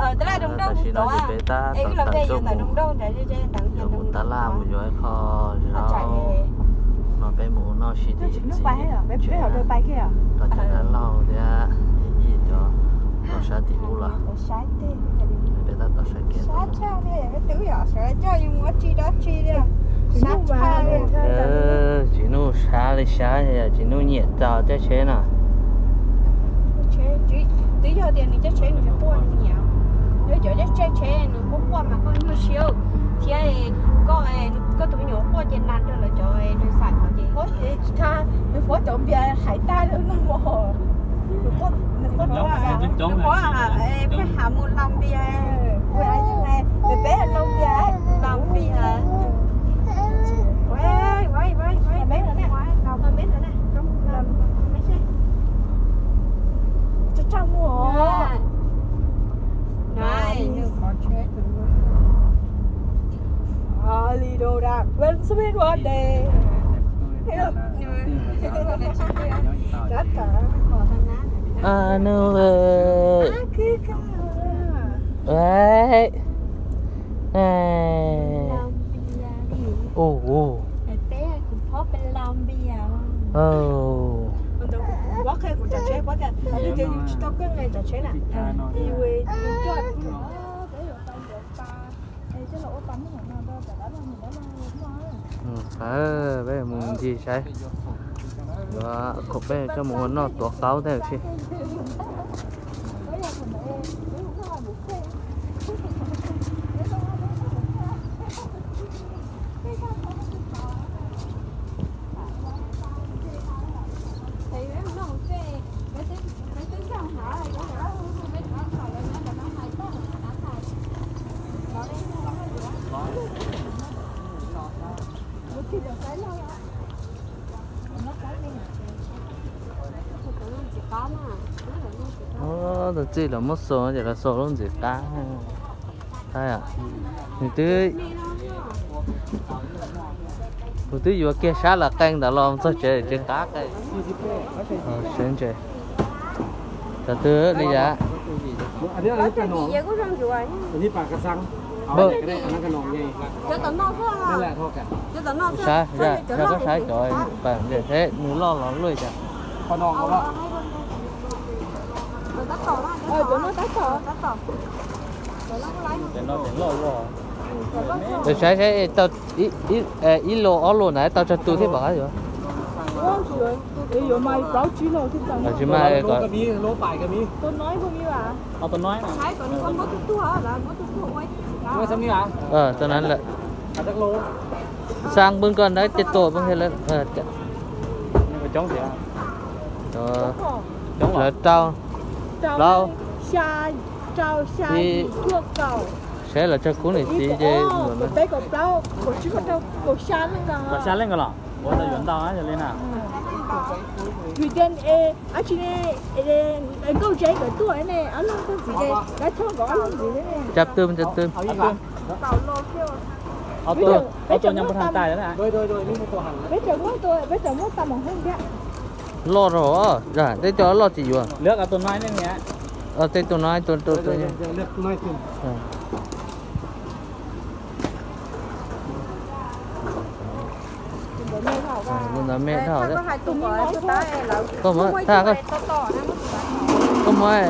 Tam sim no ces peb tab tom tawm tuaj mus, yuav mus tab laj mus yuav ib qho zaub no peb mus ua noj sib tim txiv. Rau cov dab laug thiab yij cov tau sab tim ub los, peb tab tom sawv kev. Tsis nuj sab li sab, tsis nuj nyiam txog caij tsheb no. Twb yog tias nws caij tsheb nws tsis quaj nws nyiam. Yog cov caij tsheb nws quaj quaj mas koj nyuaj siab thiab, koj, koj tus me nyuam quaj ces nas rau lawv cov nws xaim no ces. Nws quaj cov npias hais tag no, nws quaj, nws quaj, nws quaj peb hav mus laus npias, peb laus npias, laus npias. Peb mus ncig saib, yuav khaum peb coj mus ua noj tuav qaub thiab ua si. Tus txij los muab xo ces los xo lub ntxim qab. Nws twb, kuv twb yuav kiag sab las qee ntawd los txog tsev tsev qab qee. Sawv ntses. Cov twg li yam? Sab, koj saib cov pas ntses thiab nws loj los luaj cas. Saib saib tau ib lo ob lo na tau tsawg tus thiab pom qab yuav. Tsis mas tus na lawm. Xaa npwb koj ntawd ces tua poob thiab lawm. Lawv rau plaub, ib, saib lawv tsawg kub niam txiv ces Cab twm, cab twm. Loj rau, tej cov loj tsis yuav. Tej tus no, tus, tus, tus. Tus ntawd me dhau thiab. Koj muab, koj muab,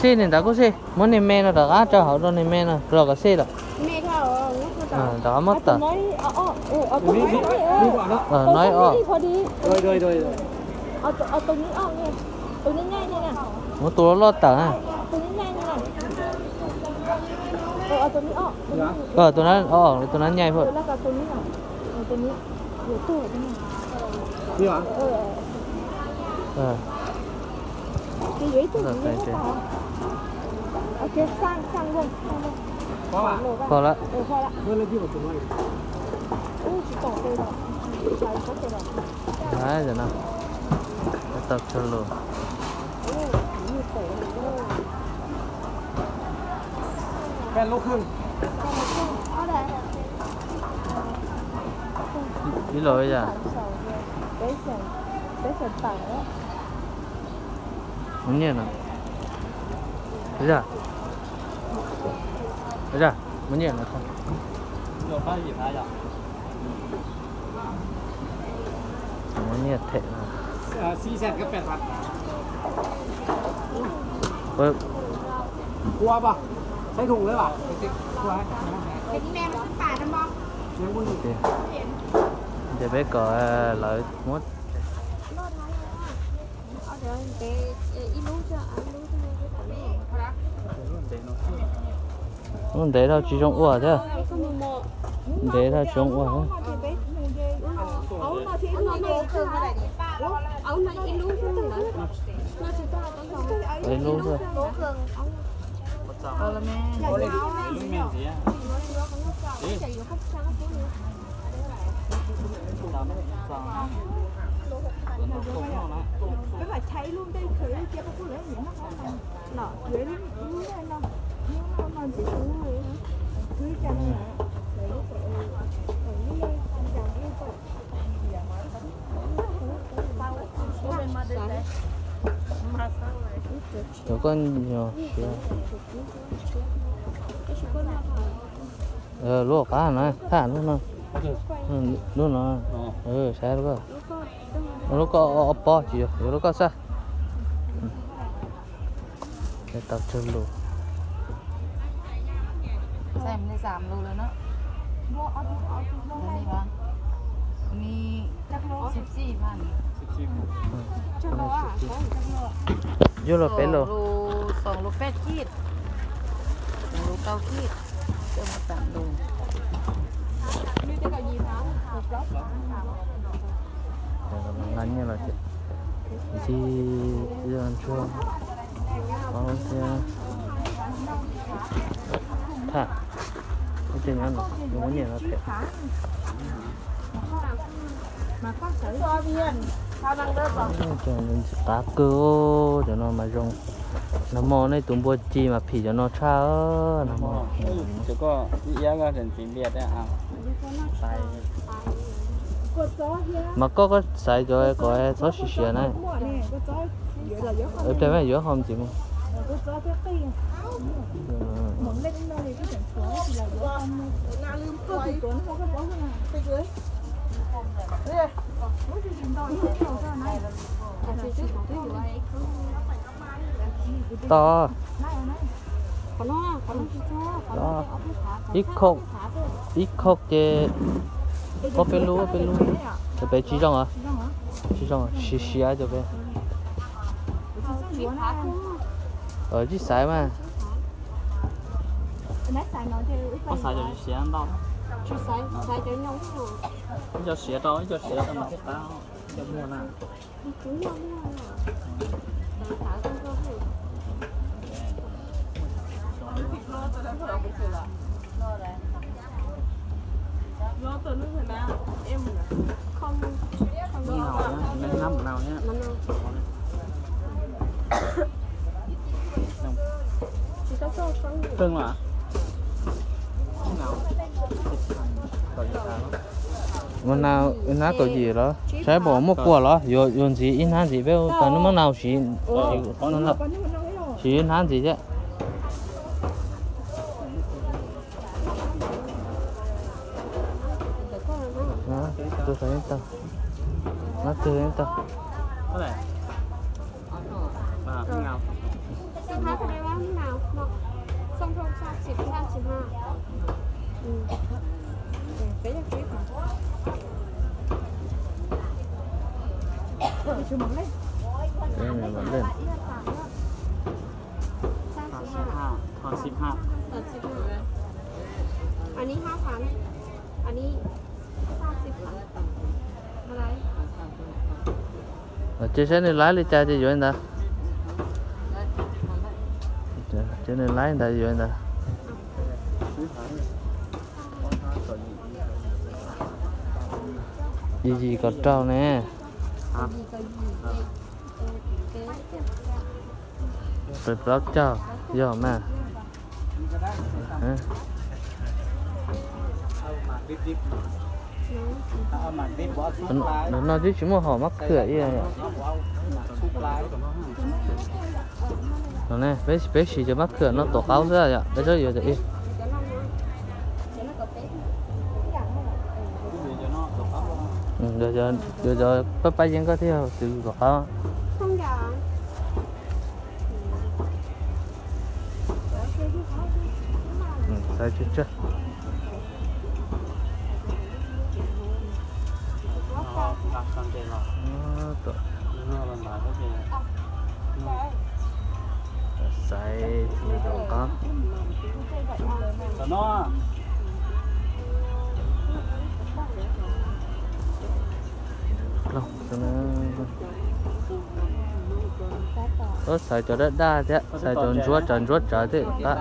xij niag ntawd kuj xij, muab niag me no rov qab tso hauv rau niag me no los kom xij lawm. Rov qab muab tawm. No ib ob. Muab tus loj loj tawm na. Tus na, tus na nyaij. Pom lawm. Tau txhua lus. Ib los yam. Nyiaj no. Yam. Ra, muab nyiaj no. Muab nyiaj them no. Ces peb kom lawv muab. Lub ntev dhau tsis zoo ua thiab. Ntev dhau tsis zoo ua. Ib lub xwb. Cov koj nyuam siav. Lub qab no, thaj lub no. Lub no. Saib lub koj. Lub koj ob pob tsis yog, yuav lub koj xwb. Tau tsawg lus. Yuav luag peb lus. Xoom lus peb kij, xoom lus rau kij, coj mus xam lus. Nqa nyiaj los ces ntxig ntsuag thiab. Tham, ib tug nyob no, muab nyiaj no them. Qab kawg, cov no mas zoo. Nag hmo nej tus npua ci mas phim cov no tshaj. Nag hmo. Mas koj, koj xaiv cov kom txhob siav siav na. Pliag mas yuav ho ntxiv mus. Tau. Ib khau, ib khau ces ob peb lub, ob peb lub. Cov pem tsis zoo os. Tsis zoo, siav siav cov pem. Tsis xaiv mas. Ib co siav rau, ib co siav rau mas thiaj qab, ib co muag na. Hnab kaum yim los saib pom muaj kua los yuav ntxiv ib hnab ntxiv peb tau nub mab nau siv. Siv ib hnab ntxiv thiab. Tus tau, tus tau. Ces saib nws laib li cas ces yuav li ntawd. Ces nws laib ntawd yuav li ntawd. Yim yim kaum rau ne. Plaub caug yog mas. Ntawm no twb tsis muaj hom mab khwm ib yam. Peb siv cov mab khwm no tuav qaub xwb yom, peb txhob yuav cov ib. Yuav cov pab pab yeeb koj thiaj xwb kom qab. Xaiv tsawg tsawg. Xaiv tus qab. Xaiv cov daj daj thiab, xaiv cov ntsuab tsawv ntsuab tsawv thiab qab.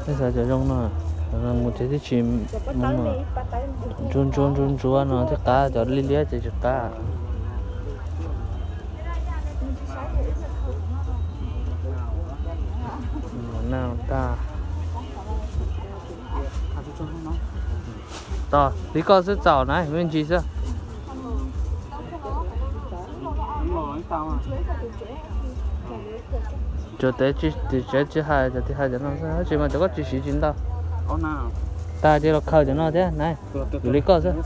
Peb xaiv cov zoo no, cov no mus ces twb tsis mus, ntsuab ntsuab ntsuab ntsuab no thiaj qab, cov liab liab ces tsis qab. Naj tag. Tos li koj xwb txaus na, me ntsis xwb. Cov tev tsis hais, cov tsis hais cov no xwb, tab sis mas cov koj tsis siv tsis ntau. Tag ces los khaws cov no thiab na, yus li koj xwb.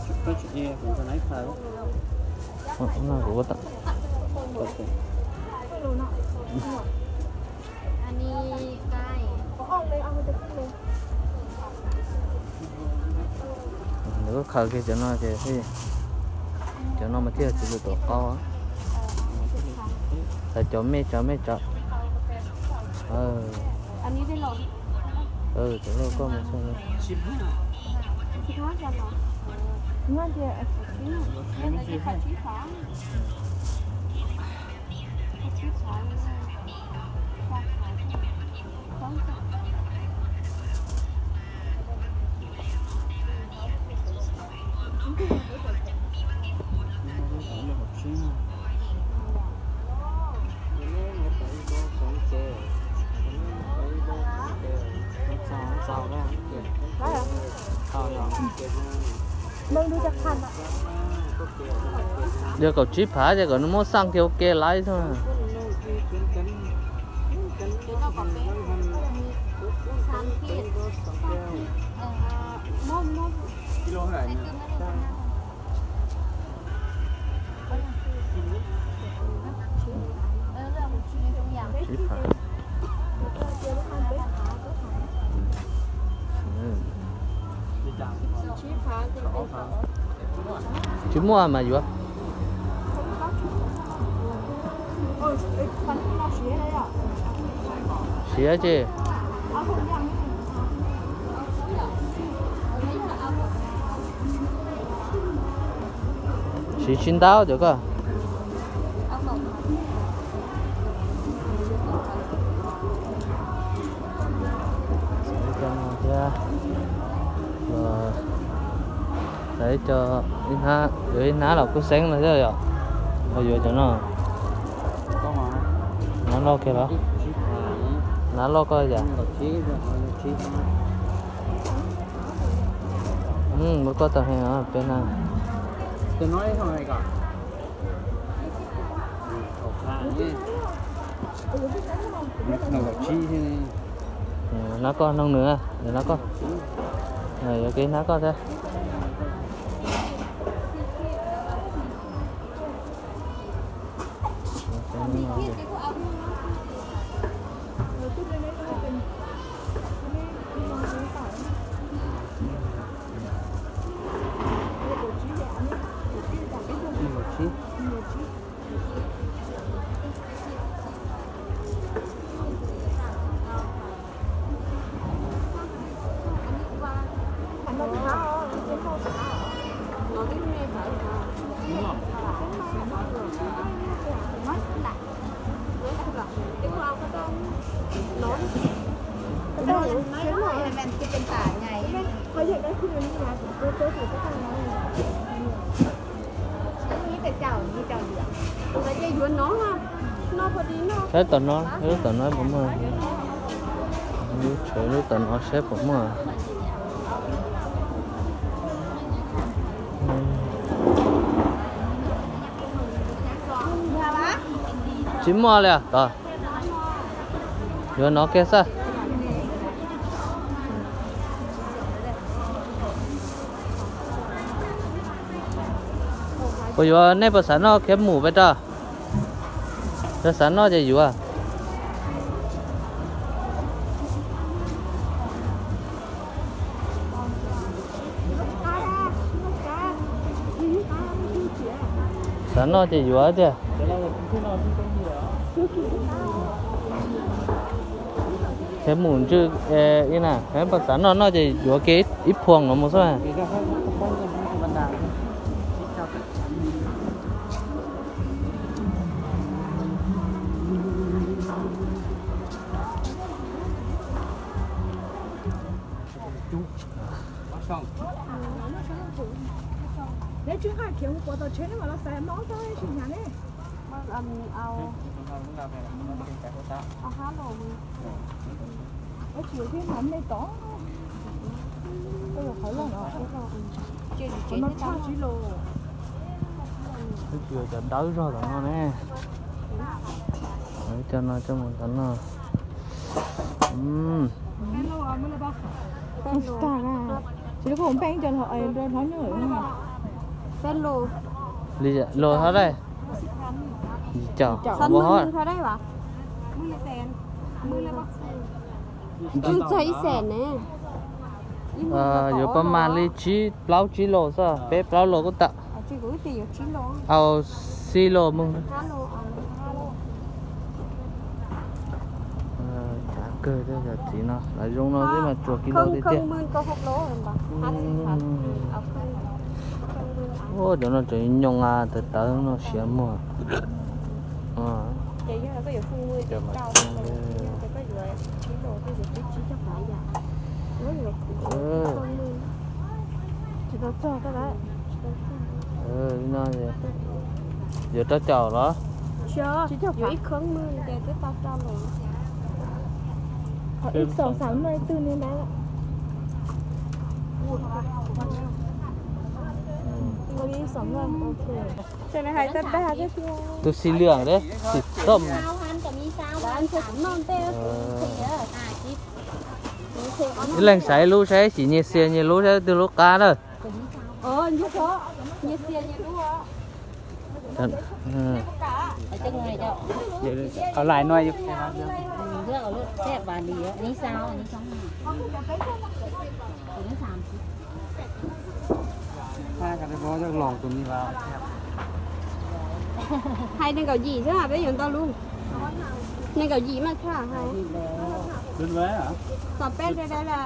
Lawv khaws kiag cov no ces, cov no mas thiaj tsis lwm tus qaub. Xaiv cov me tsawv me tsawv. Cov lauj koj mus xwb. Yog kaum tsib phav ces kom nws muab xaj kiag ua ke laiv xwb. Tsib phav. Tsis muaj mas yuav. Siav ces siv tsis ntau cov koj. Thiab, xaiv cov ib hnab, yuav ib hnab los kuj xeeb no thiab yom. Ho yuav cov no, hnab loj kiag los? Hnab loj koj yam. Ua koj tau heev peb na. Hnab koj noog nws, hnab koj, yuav kev hnab koj thiab. Saib tom no, lub tom no puas muaj. Lub tom no saib puas muaj. Tsis muaj li os. Yuav no kiag xwb. Puas yuav, nej puas xav noj khiav mus peb rau? Yog xav noj ces yuav. Xav noj ces yuav tiag. Khiav mus ntswj ib na, puas xav noj noj ces yuav kiag ib phuam no mus xwb. Cov dawb zog tom no ne. Cov no coj mus tom no. Tsis tau, tsis tau, hlov nyuj. Li los hov dai. Yim caum. Xav noj nws hov dai as? Txog ib xees ne. Yuav pas mas li tsib plaub tsib los xwb, peb plaub los kuj tawm. Au, xib los mus. Kawg thiab cov txiv no, lawv zoo no xwb mas tsuas kis los tiag tiag. Ua cov no tseem nyoos tawv tawv no siav muag. Yuav rau caum los? Ib xees xav noj ib tug ni ntawd. Tus xim lwm thiab xim tom. Ib leeg xaiv ib lub saib, xim nyias xias nyias lub saib twg lub qab na. Hais nees nkaum yim xwb, peb yuav ntau lub. Nees nkaum yim mas tshaj hais. Tom peb da da.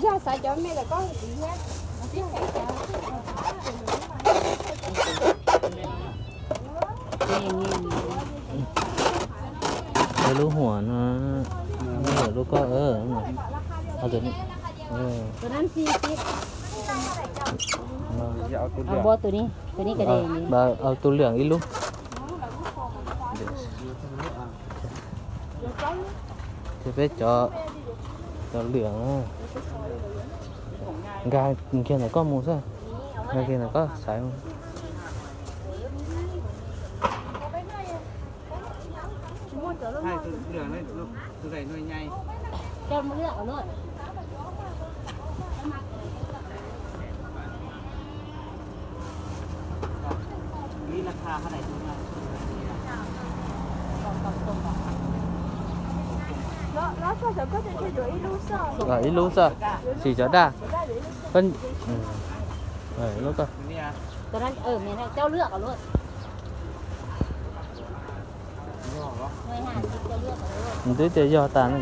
Yog xav cov me lawm koj tiv thiab. Lub huam no, lub koj, tus ni, tus ni, au tus lwm ib lub. Ces peb cov, cov lwm, nkag kiag ntawm koj mus xwb, nkag kiag ntawm koj xaiv mus. Ib lub xwb, xim cov daj. Twb tias yog tas ne.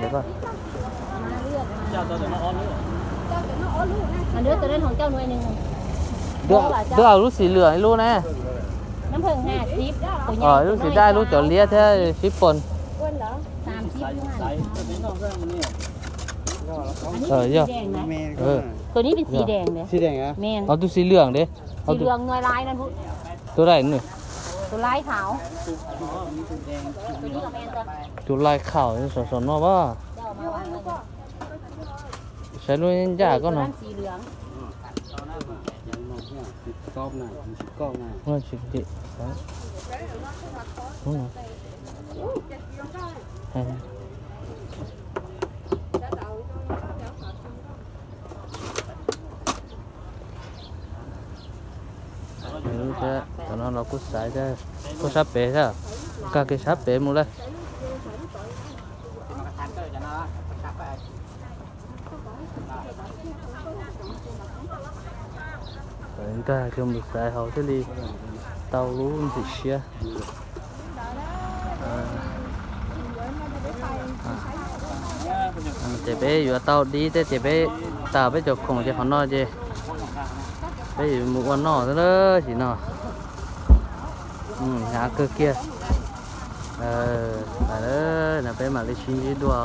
Twb au lub xim lwm ib lub ne. Lub xim daj lub cov liab thiab sib pos. Yog. Tus ni xim dej, tus xim lwm dej. Tus daj, tus laj khaum saum saum no as. Saib lub ncaj koj no. Cov no los kuj xaiv, kuj sab pem thiab, nkag kiag sab pem mus lawm. Nkag kiag mus xaiv hauv thiaj li tau lub ntxim siab. Ces peb yuav tau dib thiab ces peb tas peb cov khoom ces qhov no ces peb yuav mus ua noj xwb na, tam sim no hnyav kawg kiag. Lawm no peb mam li sib ntsib dua.